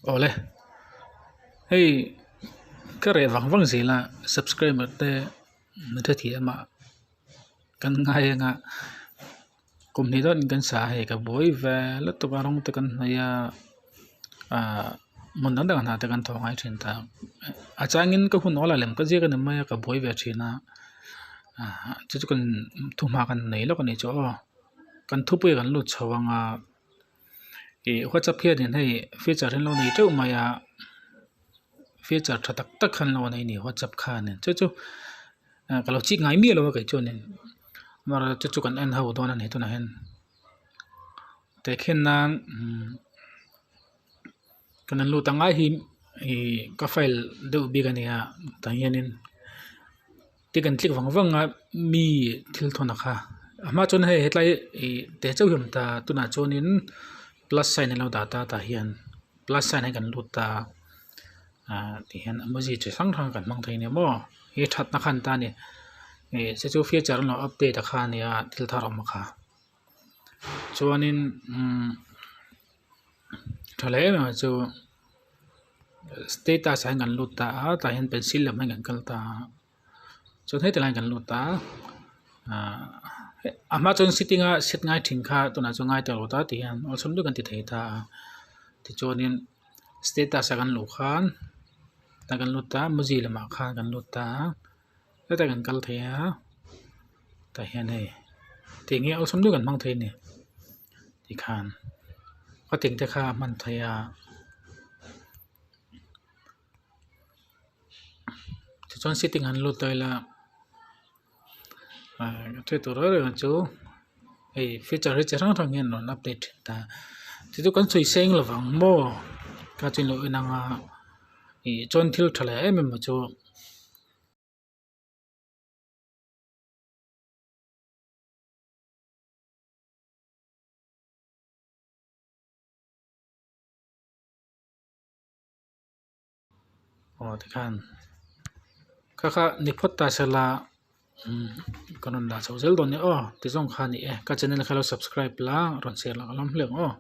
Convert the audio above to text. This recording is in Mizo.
Awle hei ka reh vang vang zel a subscriber te hrethiam ah kan ngai ang a kum hnih dawn in kan sa a hei ka buai ve lutuk a rawng te kan hnawih a ahh hmun dang dang ah hna te kan thawh ngai thin ta a changin ka hun awl ah lem ka ziak a ni mai a ka buai ve thin a ahh chu chu kan thuhma kan nei lawk a nih chu aw kan thupui ah kan lut chho ang a. Ih whatsapp hianin hei feature hi an lo nei teuh mai a feature tha tak tak kha an lo nei a ni whatsapp khanin chu chu ka lo chik ngai miah lo a kei chuanin amaherawhchu chu chu kan en ho dawn a ni tunah hian tehkhin nan umm kan han lut ang ai hi ih ka file deuh bik a nia tah hianin. Te kan click vang vang a mi thil thawn a kha a hma chuan hei hetlai ih teh chauh hi a awm ta tunah chuanin plus sign an lo dah ta tah hian plus sign hi kan lut ta ah tihian emoji chi hrang hrang kan hmang thei a ni maw hi thatna kha an ta a ni ih chu chu feature an lo update a kha a nia thil thar awm a kha chuanin umm tha hle mai chu. Status ah hian kan lut ta a tah hian pencil lam hian kan kal ta a chuan heti lai ah kan lut ta a ahh a hma chuan sitting a set ngai thin kha tunah chuan ngai tawh lo ta tih hian awlsam deuh kan ti thei ta a tichuanin status a kan luh khan tah kan lut ta a mawzi lamah khan kan lut ta a hetah kan kal thei a tah hian hei tih hi awlsam deuh kan hmang thei a ni tikhan a teng te kha a hman theih a tichuan sitting an lut daih la ah thil tur reng reng chu hei feature hi chi hrang hrang hian an rawn update thin ta chu chu kan sawi seng lovang maw ka chin loh en anga ih chuan thil tha leh em em mai chu. Aw tikhan kha kha ni phawt ta sela umm ka rawn dah chho zel dawn nia aw ti zawng kha a ni e ka channel kha lo subscribe la rawn share la ka lawm hle ang aw.